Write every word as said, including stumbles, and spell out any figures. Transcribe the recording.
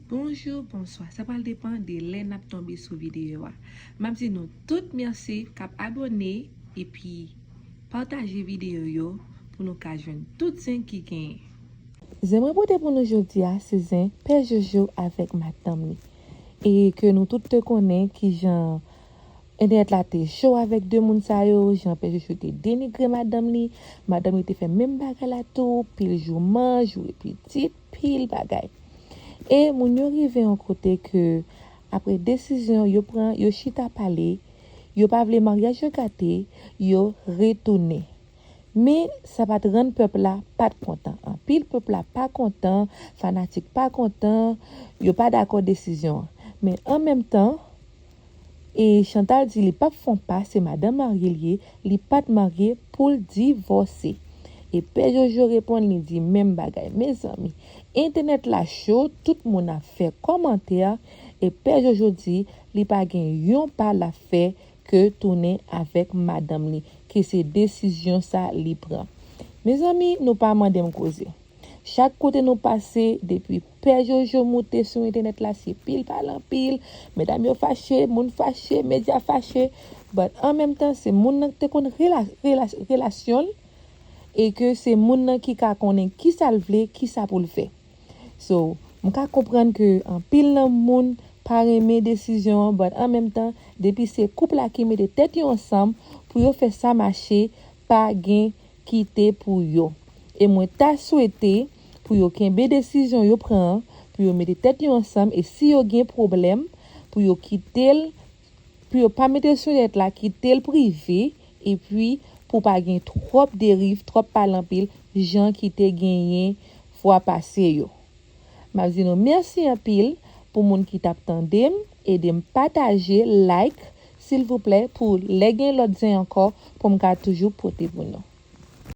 Bonjou, bonswa. Sa pral depann de lè n ap tonbe sou videyo a. M ap di nou tout mèsi k ap abòne epi pataje videyo yo pou nou ka jwenn tout zen ki genyen. Zen mwen pote pou nou jodi a, se zen Pè Jojo avèk madanm li. E ke nou tout te konnen kijan entènèt la te cho avèk de moun sa yo, jan Pè Jojo te denigre madanm li, madanm li te fè menm bagay la tou, pil jouman, joure pitit, pil bagay. E moun yo rive yon kote ke, apre desizyon yo pran, yo chita pale, yo pa vle maryaj yo gate, yo retounen. Men, sa pa t rann pèp la pa t kontan. Anpil pèp la pa kontan, fanatik pa kontan, yo pa dakò desizyon an. Men an menm tan, e Chantal di li p ap fè yon pa, se madanm marye l ye, li pa t marye pou l divòse. E Pè Jojo reponn, li di menm bagay. Mezanmi, entènèt la cho, tout moun ap fè kòmantè, e Pè Jojo di li pa gen yon pa l ap fè ke tounen avèk madanm li, ke se desizyon sa li pran. Mezanmi, nou pa mande m koze. Chak kote nou pase, depi Pè Jojo moute sou entènèt la, se pil pale anpil. Medam yo fache, moun fache, medya fache. But an menm tan, se moun nan te konn rela, rela, relasyon l, e ke se moun nan ki ka konnen kisa l vle, kisa pou l fè. So, m ka konprann ke anpil nan moun pa renmen desizyon an, but an menm tan, depi se koup la ki mete tèt yo ansanm pou yo fè sa mache, pa gen kite pou yo. E mwen ta swete pou yo kenbe desizyon yo pran an, pou yo mete tèt yo ansanm, e si yo gen pwoblèm, pou yo kite l, pou yo pa mete l sou entènèt la, kite l prive, epi pou pa gen twòp deriv, twòp pale anpil, jan ki te genyen fwa pase yo. M ap di nou mèsi anpil pou moun ki t ap tande m, ede m pataje, like, silvouplè, pou lè gen lòt zen ankò, pou m ka toujou pote pou nou.